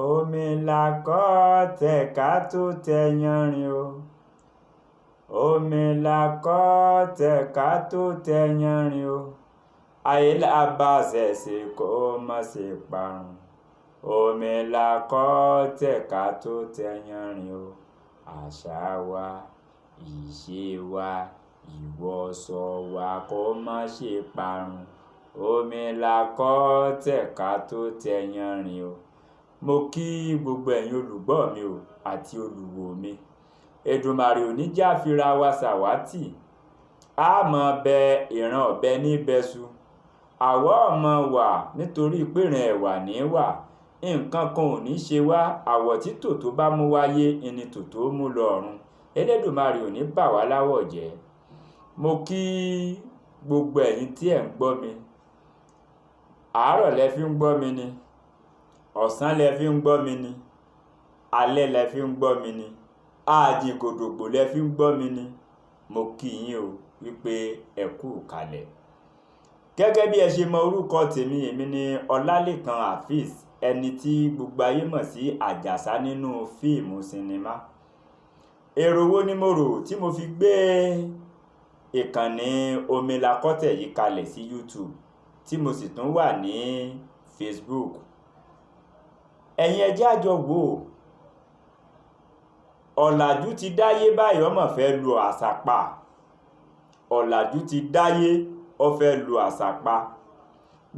Omi la kọ́ tẹ̀ ká tó tẹ yanrìn o. Omi la kọ́ tẹ̀ ká tó tẹ yanrìn o. Ayé la bá ṣẹ̀ṣẹ̀ kó má ṣe parun. Omi la kọ́ tẹ̀ ká tó tẹ yanrìn o. Àṣà wa, ìṣe wa, ìwọṣọ wa kó má ṣe parun. Omi la kọ́ tẹ̀ ká tó tẹ yanrìn o. Mo kí gbogbo ẹ̀yin olùgbọ́ mi o àti olùwò mi. Èdùmàrè ò ní já fira wa ṣàwátì. A mọ̀ bẹ ìran ọ̀bẹ ní bẹṣu. Àwa ọmọ wà nítorí pé ìran ẹ̀wà ní wà. Nǹkan kan ò ní ṣe wá. Àwọ̀ tí tòtó bá mú wáyé, ẹni tòtó mú lọ ọ̀run. Elédùmarè ò ní bà wá láwọ̀ jẹ́. Mo kí gbogbo ẹ̀yin tí ẹ̀ ń gbọ́ mi. Àárọ̀ lẹ fi ń gbọ́ mi ni, ọ̀sán lẹ fi ń gbọ́ mi ni, alẹ́ lẹ fi ń gbọ́ mi ni, àjìnkòdògbò lẹ fi ń gbọ́ mi ni. Mo kí yín o wípé ẹ kú ìkàlẹ̀. Gẹ́gẹ́ bí ẹ ṣe mọ orúkọ tèmi, èmi ni Ọlálékan Afeez, ẹni tí gbogbo ayé mọ̀ sí Àjàsá nínú fíìmù sinimá. Èrò wo ni mo rò tí mo fi gbé ìkànnì Omilakọ́tẹ̀ yìí kalẹ̀ sí YouTube, tí mo sì tún wà ní Facebook? Ẹ̀yin ẹ jẹ́ á jọ wò ó. Ọ̀làjú ti dáyé báyìí, ọmọ fẹ́ lu àṣà pa. Ọ̀làjú ti dáyé, ó fẹ́ lu àṣà pa.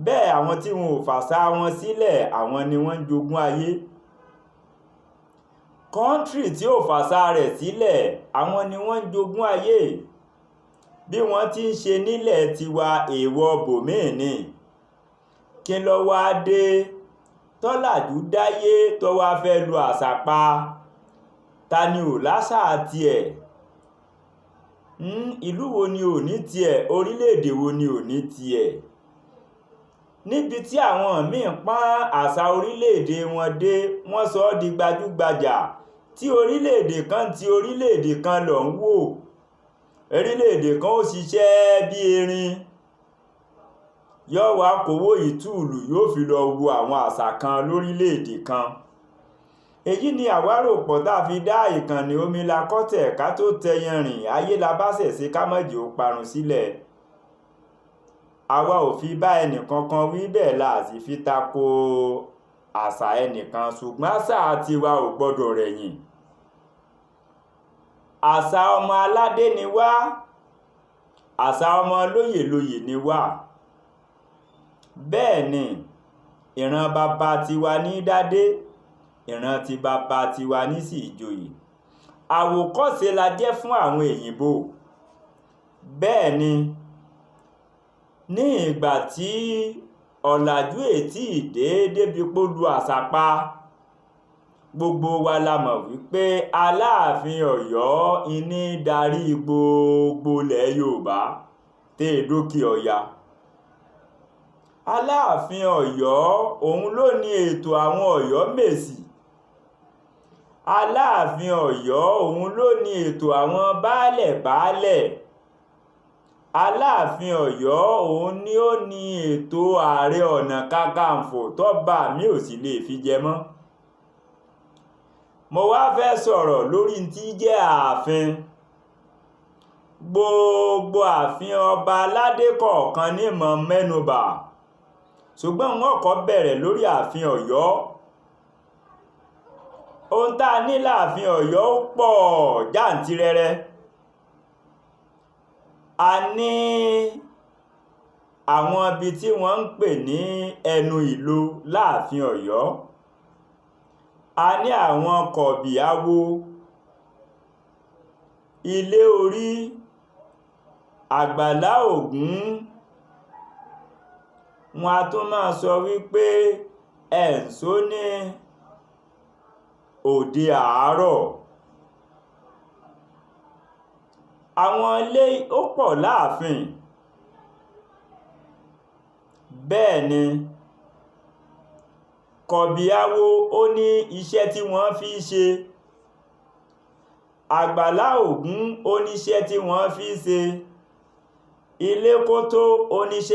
Bẹ́ẹ̀ àwọn tí wọn ò fàṣà wọn sílẹ̀, àwọn ni wọ́n ń jogún ayé. Country tí ò fàṣà rẹ̀ sílẹ̀, àwọn ni wọ́n ń jogún ayé. Bí wọ́n ti ń ṣe nílẹ̀ tiwa, èèwọ̀ bòmíì ni. Kí ló wá dé tọ́làjú dáyé tó wá fẹ́ lu àṣà pa? Ta ni ò láṣà tiẹ̀? Ìlú wo ni ò ní tiẹ̀? Orílẹ̀-èdè wo ni ò ní tiẹ̀? Níbi tí àwọn míì pọ́n àṣà orílẹ̀-èdè wọn dé, wọ́n sọ ọ́ di gbajúgbajà. Tí orílẹ̀-èdè kan ti orílẹ̀-èdè kan lọ ń wò. Orílẹ̀-èdè kan ó ṣiṣẹ́ bí erin, yóò wá kówó ìtúùlù, yóò fi lọ wo àwọn àṣà kan lórílẹ̀-èdè kan. Èyí ni àwárò pọ̀ tá a fi dá ìkànnì Omilakọ́tẹ̀ ká tó tẹ yanrìn. Ayé la bá ṣẹ̀ṣẹ̀ ká mọ̀jì ó parun sílẹ̀. Àwa ò fi bá ẹnìkankan wí, bẹ́ẹ̀ la sì fi tako àṣà ẹnìkan, ṣùgbọ́n àṣà tiwa ò gbọ́dọ̀ rẹ̀yìn. Àṣà ọmọ aládé ni wá, àṣà ọmọ lóyèlóyè ni wá. Bẹ́ẹ̀ ni ìran bàbá tiwa ní dádé, ìran ti bàbá tiwa ní sì joyè. Àwòkọ́ṣe la jẹ́ fún àwọn èyìnbó. Bẹ́ẹ̀ ni ní ìgbà tí ọ̀làjú ètí ìdè débi pó lu àṣà pa, gbogbo wa la mọ̀ wípé Aláàfin Ọ̀yọ́ iní darí gbogbo ilẹ̀ Yorùbá tẹ́ ẹ dókè Ọya. Aláàfin Ọ̀yọ́ òun ló ní ètò àwọn Ọ̀yọ́mèsì. Aláàfin Ọ̀yọ́ òun ló ní ètò àwọn baálẹ̀ baálẹ̀. Aláàfin Ọ̀yọ́ òun ni ó ní ètò Ààrẹ Ọ̀nà Kakanfò tọ́ba mi ò sì lè fi jẹ mọ́. Mo wá fẹ́ sọ̀rọ̀ lórí tí jẹ́ ààfin. Gbogbo ààfin ọba aládé kọ̀ọ̀kan ní mọ̀ mẹ́nubà, ṣùgbọ́n wọn kọ́ bẹ̀rẹ̀ lórí ààfin Ọ̀yọ́. Ohun tá a ní láàfin Ọ̀yọ́ ó pọ̀ jàǹtìrẹrẹ. A ní àwọn ibi tí wọ́n ń pè ní ẹnu ìlò láàfin Ọ̀yọ́. A ní àwọn kọ̀bì awo, ilé orí, àgbàlá Ògún. Wọn a tún máa sọ wípé ẹ̀ǹsó ní òde àárọ̀. Àwọn ilé ó pọ̀ láàfin. Bẹ́ẹ̀ ni kọ̀bì awo ó ní iṣẹ́ tí wọ́n fi ṣe. Àgbàlá Ògún ó ní iṣẹ́ tí wọ́n fi ṣe. Ilé kótó ó ní iṣẹ́.